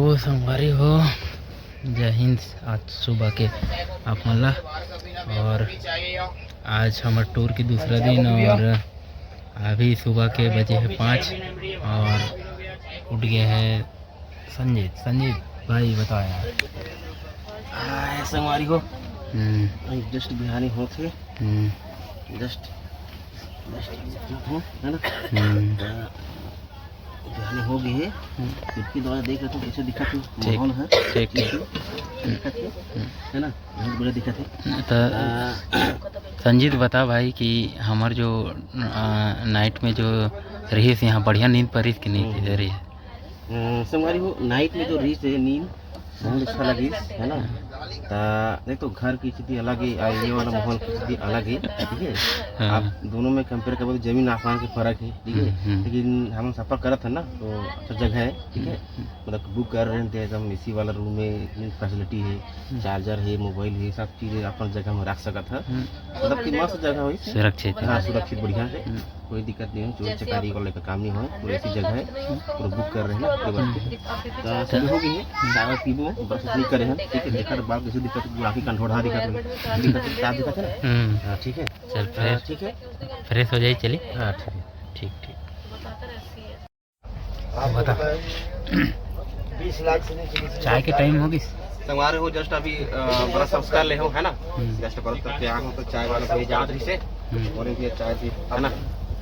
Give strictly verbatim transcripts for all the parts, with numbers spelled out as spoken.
ओ संगवारी हो, जय हिंद। आज सुबह के आप मन ला, और आज हमर टूर के दूसरा दिन, और अभी सुबह के बजे हे पाँच और उठ गए हैं संजीत। संजीत भाई, बताओ यार। हाय संगवारी हो। हम्म। जस्ट बिहानी होत हे। हम्म। जस्ट, जस्ट, है ना? हम्म। बिहानी हो गई है। हम्म। खिड़की द्वारा देख रहे हो कैसे दिखत है, ठीक, माहौल है। ठीक, ठीक। दिखत है, है ना? बहुत बढ़िया दिखत है। तो आ, संजीत, बता भाई कि हमार जो, आ, नाइट में जो रहिस, यहाँ बढ़िया नींद परिस कि नहीं हम्म। रहिस? अ, संगवारी हो, नाइट में जो रहिस हे नींद, बहुत अच्छा लगिस, है ना? ता नहीं तो घर की स्थिति अलग है, और ये वाला माहौल की स्थिति अलग है, ठीक है? हाँ। आप दोनों में कंपेयर करबो तो जमीन आसमान के फर्क है, ठीक है? हम्म, हम्म। लेकिन हम सफर करत है ना, तो अच्छा जगह है, ठीक है? हम्म, हम्म। मतलब बुक कर रहे हैं तो एकदम एसी वाला रूम में, इतनी फैसिलिटी है, हम्म। चार्जर है, मोबाइल है, सब चीज़ें अपन जगह में रख सकत है। हम्म। मतलब कि मस्त जगह है। सुरक्षित है। हाँ, सुरक्षित, बढ़िया है। हम्म। कोई दिक्कत नहीं है, चोर चकारी को लेकर काम नहीं हो, पूरी ऐसी जगह है, पूरा बुक कर रहे हैं ना, कोई बात नहीं। तो सुबह हो गई है, चाय वाय पीबो, ब्रश नहीं करे हैं, ठीक है, देखा तो बाल कैसे दिक्कत, आँखी कंठोड़ा दिक्कत, दिक्कत, चाय दिक्कत है ना? हम्म। हाँ, ठीक है। चल, हाँ, फ्रेश, ठीक है। फ्रेश हो जाए, चली। हाँ, ठीक है। ठीक, ठीक। बता। चाय के टाइम हो गई। संगवारी हो, जस्ट अभी, अ, ब्रश व्रश कर ले हो, है ना? हम्म। जस्ट ब्रश करके आ हो, तो चाय वाला भैया जात रही से, हम्म। बोले कि चाय दी, है ना?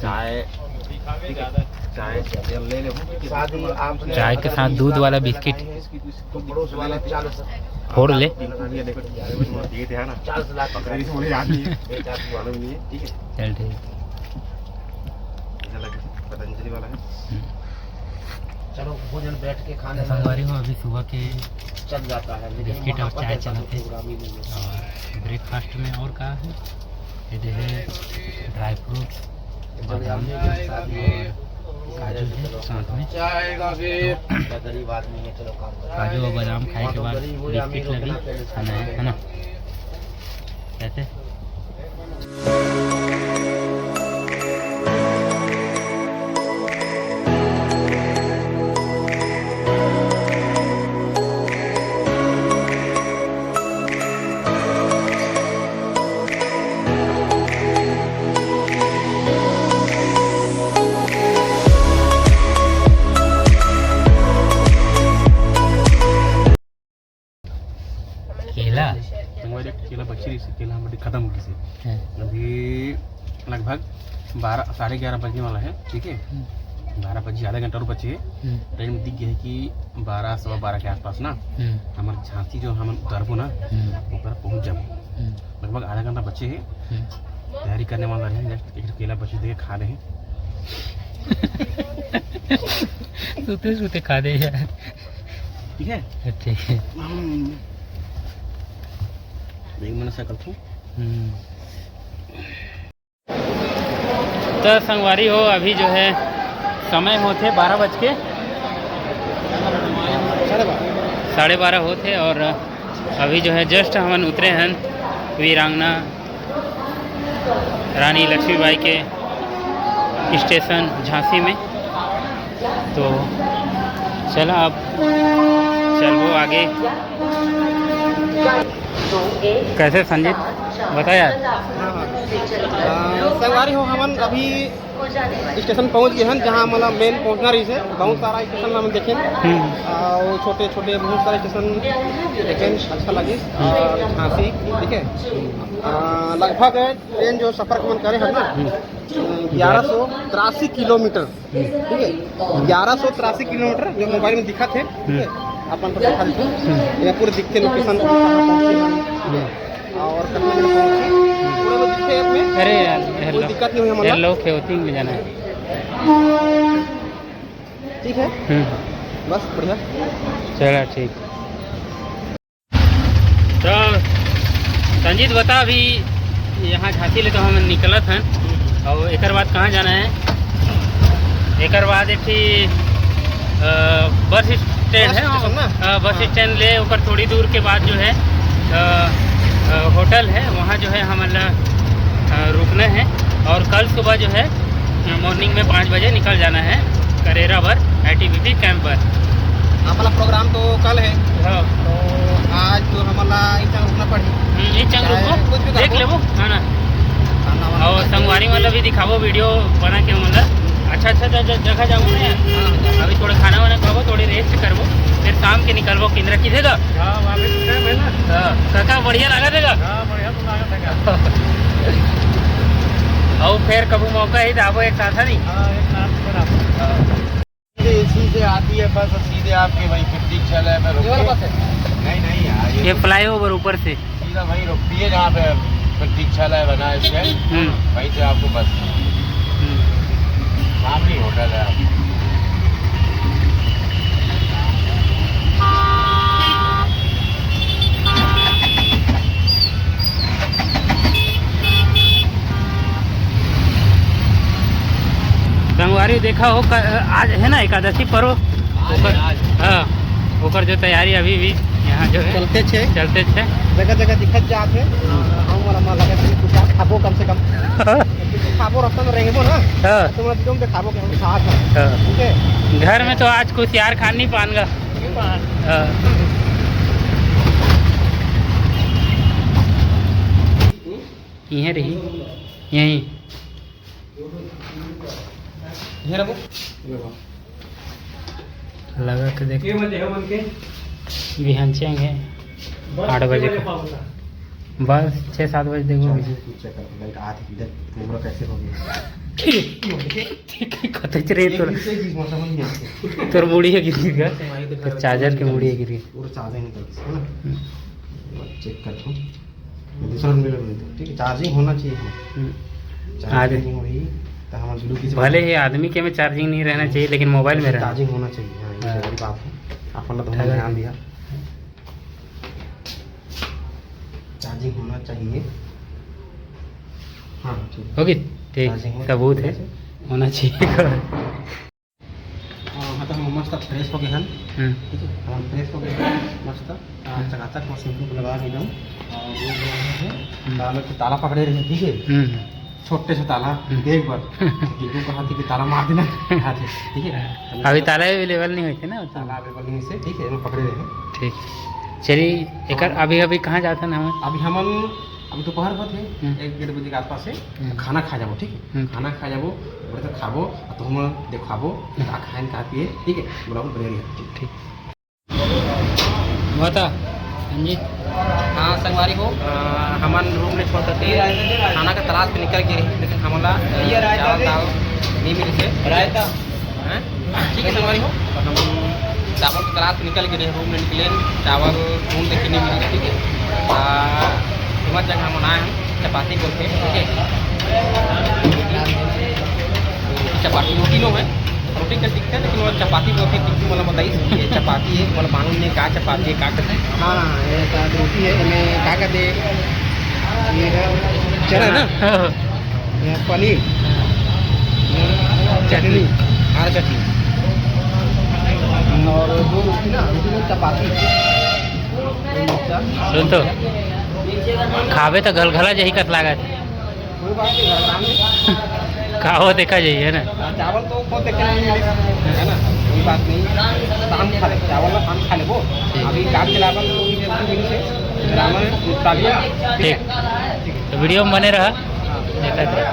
चाय, ठीक है, चाय ले ले हो। चाय के साथ दूध वाला बिस्किट। फोड़ ले। ये देखो, ये देखो, ये देखो, ये ध्यान है। पकड़े नहीं, मुझे याद नहीं है। मालूम नहीं है, ठीक है। चल, ठीक। ऐसा लगे, पतंजलि वाला है। हम्म। चलो, भोजन बैठ के खाने तो में संगवारी हो, अभी सुबह के चल जाता है, लेकिन बिस्किट वहाँ और पर चाय ऐसा चलाते हैं। प्रोग्राम ही नहीं है। और ब्रेकफास्ट में और का है? ये दे है ड्राई फ्रूट्स, बादाम और काजू है साथ में। तो गरीब आदमी है, चलो काम करो। काजू और बादाम खाए के बाद बिस्किट लगी खाना है, है ना? कैसे? केला? हमारे एक केला बची रही, केला हमारे खत्म हो गई से। हाँ। अभी लगभग बारह, साढ़े ग्यारह बजने वाला है, ठीक है? हम्म। बारह बजे, आधा घंटा और बचे है। हम्म। ट्रेन में दिख गया है कि बारह, सवा बारह के आसपास ना, हम्म। हमारे झांसी जो हम उतरबो ना, हम्म। ऊपर पहुंच जाबो। हम्म। लगभग आधा घंटा बचे है। हम्म। तैयारी करने वाला है, जस्ट एक केला बची दे खा ले। सुते सुते खा दे यार। ठीक है? ठीक है। हम्म। देख, मैंने ऐसा करता हूँ। हम्म। तो संगवारी हो, अभी जो है समय होथे बारह बज के साढ़े बारह होथे, और अभी जो है जस्ट हमन उतरे हन वीरांगना रानी लक्ष्मीबाई के स्टेशन झांसी में। तो चला, अब चलबो आगे। कैसे संजीत, बता यार। हाँ, हाँ। अ, संगवारी हो, हमन अभी स्टेशन पहुंच गए हैं, जहां मतलब मेन पहुंचना रही है। बहुत सारा स्टेशन हमन देखें, हम्म। और छोटे छोटे बहुत सारे स्टेशन देखें, अच्छा लगे। हम्म। और झांसी, ठीक है, अ, लगभग ट्रेन जो सफर हमन करे हैं ना, हम्म। ग्यारह सौ तिरासी किलोमीटर, हम्म। ठीक है, ग्यारह सौ तिरासी किलोमीटर जो मोबाइल में दिखा थे, ठीक है, हम्म। अपन को दिखा देते हैं। हम्म। ये पूरे दिखते लोकेशन, कहाँ पहुंचे हैं, ठीक है, हम्म। और कितना मिनट पहुंचे, पूरा तो दिखते हैं अपने। अरे यार, कोई दिक्कत नहीं हुई हमारा। हेलो, खेवतिंग में जाना है। ठीक है, हम्म। बस बढ़िया। चला, ठीक। तो संजीत, बता, अभी यहाँ झांसी ले तो हम निकलत हन, और एकर बाद कहाँ जाना है? एकर बाद एक ठी, अ, बस स्टैंड बस है, स्टेशन ना? अ, बस हाँ। स्टैंड ले ओकर थोड़ी दूर के बाद जो है, अ, अ, होटल है, वहाँ जो है हमन ला, अ, रुकना है, और कल सुबह जो है, अ, मॉर्निंग में पाँच बजे निकल जाना है करेरा बर, आईटीबीपी कैंप पर। हमला प्रोग्राम तो कल है, हाँ। तो आज तो हमला इच्छा रुकना पड़ी। हम्म, इच्छा चाहे रुकबो, कुछ भी देख करबो। लेबो, हाँ ना। खाना वाना और खा के संगवारी मन ला भी दिखाबो, वीडियो बना के हमन ला। अच्छा, अच्छा ज-, ज-, जगह जाबो ना यार। हाँ, हाँ। अभी थोड़ा खाना वाना खाबो, थोड़ी रेस्ट करबो, फिर शाम के निकलबो। किंदरा किधे गा? हाँ, वापस time है ना। हाँ, काका बढ़िया लागत हे गा? हाँ, बढ़िया तो लागत हे गा। और फिर कभी मौका ही तो आबो एक साथ, है नहीं? हाँ, एक साथ फिर आबो। हाँ। एसी से आती है बस, सीधे आपके वहीं प्रतीक्षालय में ये वाला रुकती है। बस है? नहीं, नहीं, हाँ, ये ये तो फ्लाईओवर ऊपर से। सीधा वहीं रुकती है जहाँ पे प्रतीक्षालय बना है स्टैंड, हम्म। वहीं से आपको बस हम्म। सामने ही होटल है आपको। संगवारी देखा हो, क-, आज है ना एकादशी पर्व, आज ओकर, है, आज। हाँ, ओकर जो तैयारी अभी भी यहाँ जो है चलते छे। चलते छे। जगह जगह दिखत जात है। हम्म। हम वाला मन लगे कि कुछ खाबो कम से कम। कुछ खाबो, रास्ता में रेंगबो ना, हाँ। तो मैं एकदम देखाबो कि हम खात हैं। हाँ। ठीक है? घर में तो आज कुछ यार खान नहीं पाएंगा। नहीं पाएंगा। हाँ। यहीं रही, यहीं। ये रहो। लगा के देख। ये बजे है मन के? बिहान चेंगे बस आठ बजे के बजे का। पाऊंगा। बस छः सात बजे देखो। चल, तू check कर, लाइट आ थी इधर, कैमरा कैसे हो गया? ठीक है, ठीक है, कतच रे एक तोर। दिन से चीज समझ नहीं आती। तोर मुड़ी है गिरी का? तो चार्जर के मुड़ी है गिरी। पूरा चार्जर निकल गया, है ना? हम्म। चेक कर दो। दूसरा रूम में लगा देते हैं, ठीक है, चार्जिंग होना चाहिए। हम्म। चार्जिंग आदि-, नहीं हुई तो हम ब्लूटूथ भले ही आदमी के में चार्जिंग नहीं रहना चाहिए, लेकिन मोबाइल में रहना। चार्जिंग होना चाहिए, हाँ, ये हाँ। जरूरी बात है। अपन ने तो ध्यान दिया। चार्जिंग होना चाहिए। हाँ, ठीक है। होगी? ठीक, चार्जिंग होना सबूत है, चाहिए। होना चाहिए। अ, हाँ, तो हम मस्त फ्रेश हो गए हैं। हम्म। ठीक है, हम फ्रेश हो गए हैं, मस्त। अ, हम्म। चकाचक मस्त shampoo लगा के एकदम। और ये जो है, हम्म। ताला, ताला पकड़े रहे, ठीक है? हम्म। छोटे से ताला, हम्म। देख बर। टीकू कहा थी कि ताला मार देना, कहा थे, ठीक है? अभी ताला available नहीं होते ना, तो ताला available नहीं से, ठीक है, मैं पकड़े रहे। ठीक। चलिए, एकर तो अभी, अभी कहाँ जाता ना हम? अभी हमन अभी दोपहर होत हे, हम्म। एक डेढ़ बजे के आसपास से हम्म। खाना खा जाबो, ठीक है? हम्म। खाना खा जाबो, बड़े तो खाबो, और तुम देखाबो, हम्म। का खाएन, का पिए, ठीक है? ब्लॉग बने रहिए। ठीक। बता, संजीत। हाँ, संगवारी हो, अ, हमन रूम ले छोड़ करके खाना के तलाश में निकल गए, लेकिन हमन ला, अ, चावल दाल नहीं मिली से। रायता। हैं? ठीक है संगवारी हो, तो हम चावल के तलाश में निकल गए, रूम में निकले, चावल ढूंढ देखे नहीं मिले, ठीक है। आ, हिम्मत जगह हम आए हैं, चपाती बोलते हैं, ठीक है। चपाती रोटी नो है, रोटी का दिक्कत है, लेकिन वो चपाती बोलते हैं, क्योंकि मतलब बताइए, ये चपाती है, मतलब मालूम नहीं क्या चपाती है, क्या करते हैं। हाँ, ये शायद रोटी है, इन्हें क्या कहते हैं? ये है चना ना? हाँ। ये पनीर, ये चटनी, हरा चटनी, और दो रोटी ना, रोटी में चपाती। सुन तो, खाबे तो गलगला जही कस लागत। कोई बात नहीं, घर काम है। खाओ देखा जाइए ना। हाँ, चावल तो खुद देखे नहीं मिले, है ना? कोई बात नहीं, शाम खा ले, चावल का शाम खा ले वो। ठीक। अभी काम के अलावा तो कोई जरूरत नहीं है। रावण निपटा लिया। ठीक। ठीक है। तो वीडियो में बने रहा। देखत रहा।